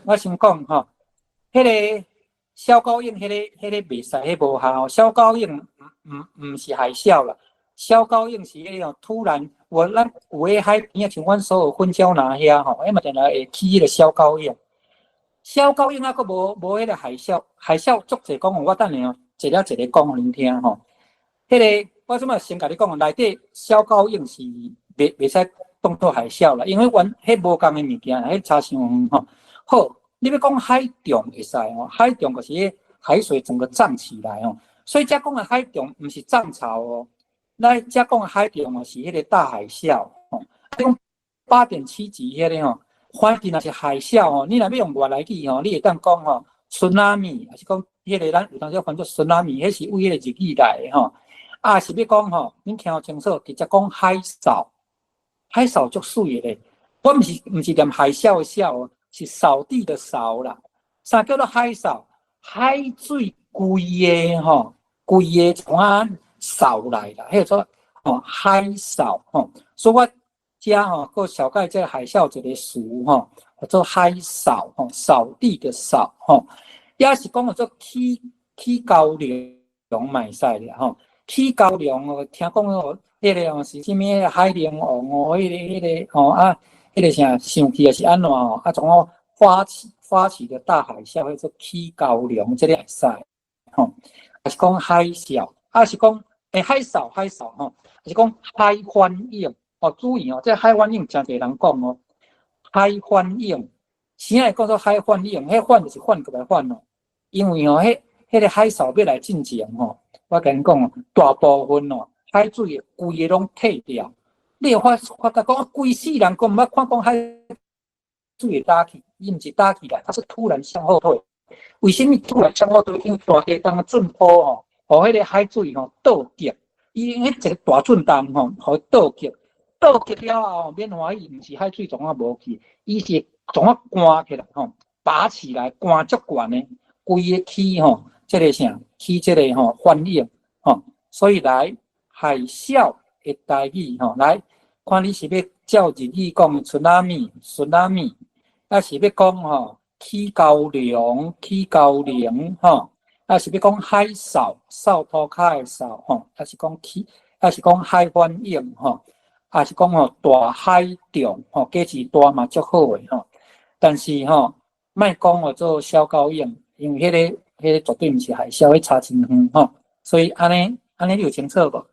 我先講吼，彼個蕭高應，彼個袂使，彼無效。蕭高應毋是海嘯啦，蕭高應是彼個突然，我咱有個海邊啊，像阮所有粉蕉林遐吼，彼嘛定定會起彼個蕭高應。蕭高應啊，閣無彼個海嘯，海嘯足濟講，我等下哦，一個一個講予恁聽吼。彼個我這擺先共你講，內底蕭高應是袂使當做海嘯啦，因為阮彼無仝的物件，彼差傷遠吼。好，你欲講海漲會使哦，海漲就是彼海水整個漲起來哦。所以遮講的海漲毋是漲潮哦，咱遮講的海漲哦是彼個大海嘯吼。講8.7級彼個吼，反正若是海嘯吼，你若欲用外來語吼，你會當講吼，tsunami，抑是講彼個咱有當時翻做 tsunami，彼是為彼個日語來的吼。啊，是欲講吼，恁聽清楚，直接講海掃，海掃足媠的咧。我毋是念海嘯的嘯哦，是掃地的掃啦。啥叫做海掃？海水規个吼，規個從啊掃來啦，彼個做吼海掃吼。所以我遮吼，閣小解這個海嘯一個詞吼，叫做海掃吼，掃地的掃吼。抑是講叫做起高粱嘛會使咧吼。起高粱哦，聽講哦，彼個哦是啥物海龍王哦，彼個吼啊，彼個啥想起來是按怎哦？啊，總哦發起的大海嘯，叫做起高粱，這個會使吼。抑是講海嘯，抑是講海掃海掃吼，抑是講海反應哦。注意哦，這個海反應誠濟人講哦，海反應，啥會講做海反應？彼反就是反過來反哦，因為哦，彼個海嘯欲來進前吼，我共恁講哦，大部分哦，海水規个攏退掉。你會發覺講，規世人講毋捌看講海水會打起，伊毋是打起來，它是突然向後退。為啥物突然向後退？因為大地動的震波吼，予彼個海水吼倒擊，伊彼一個大震動吼，予倒擊，倒擊了後免歡喜，毋是海水創啊無去，伊是創啊懸起來吼，拔起來，懸足懸的，規个起吼，這個啥？起這個吼反應吼，所以來海嘯的台語吼，來看你是欲照日語講的 tsunami，tsunami，抑是欲講吼起高粱，起高粱吼，抑是欲講海掃，掃塗跤的掃吼，抑是講起，抑是講海反應吼，抑是講吼大海漲吼，加字大嘛足好的吼，但是吼莫講號做蕭高應，因為彼個絕對毋是海嘯，彼差真遠吼，所以按呢按呢你有清楚無？